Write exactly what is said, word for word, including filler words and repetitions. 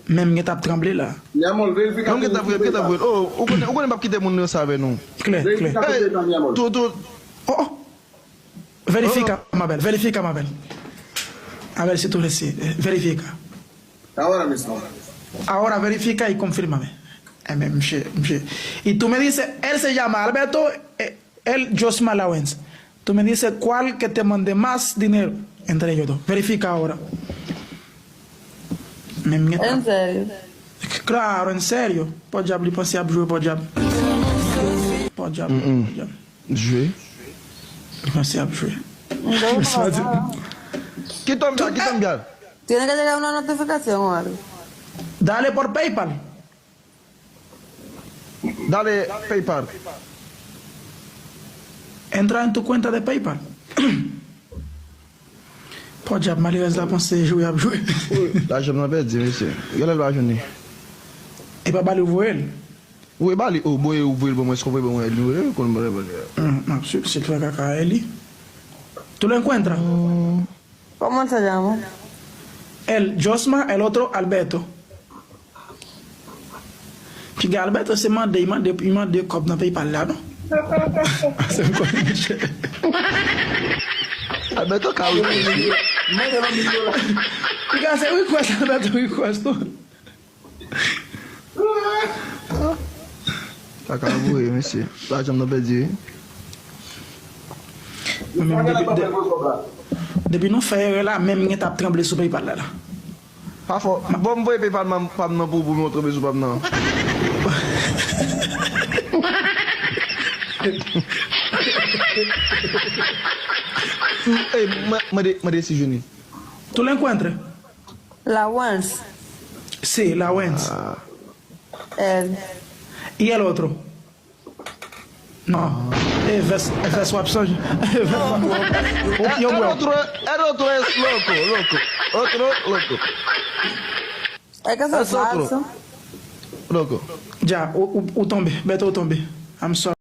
Men m gentan ap tranble la. Miamol, verifika. Non, m gentan voye, m gentan voye. Oh, ou konnen, ou konnen m ap kite moun nan sa avè nou. Klè, klè. Verifika. Hey, tou, tou. Oh, oh. Verifika, ma belle, verifika, ma belle. A ver si tú reci-, eh, verifica. Ahora mismo. Ahora verifica y confírmame. Eh, men, msye, msye. Y tú me dices, él se llama Alberto, eh, él Josma Lawrence. Tú me dices cuál que te mande más dinero entre ellos dos. Verifica ahora. Men m gentan. En serio? Claro, en serio. Podyab, li panse ap jwe, podyab. Podyab, podyab. Jwe? Li panse ap jwe. Kito m byen, kito m byen. Tiene que llegar una notificación o algo. Dale por PayPal. Dale PayPal. Entra en tu cuenta de PayPal. Podyab, malerèz la panse jwe ap jwe. Lajan m nan pèdi, mesye. Genlè l pa jwenn li. E pa ba li ou voye l? Ou e ba li, ou voye, ou voye l ban mwen, èske ou voye ban mwen, li voye, konn mwen, mwen. Hmm, m ap swiv, se trè kaka, e li. Tú lo encuentras? ¿Cómo él se llama? Él, Josma, el otro, Alberto. Piga Alberto se mande, li mande, li mande kòb nan PayPal la, non? Se m konnen, monchè. Alberto ka request, wi. Piga se request, Alberto request, non? Kaka voye, mesye. Lajan m nan pèdi, wi. Mwen menm depi, de-, depi nou fè erè la, men m gentan ap tranble sou PayPal la, la. Pa fò. Bon, m voye PayPal m, pa m nan pou, pou m montre bezwen pa m nan. Ey, mwen, mande, mande si Johnny. Tú lo encuentras? Lawrence. Sí, Lawrence. Ah. Él. ¿Y el otro? No. E vès, e vès w ap sonje. E vès w ap sonje. Yo, el otro, el otro es loco, loco. Otro loco. Es que eso es falso. Loco. Ya, ou, ou, ou tonbe. Beto, ou tonbe. I'm sorry.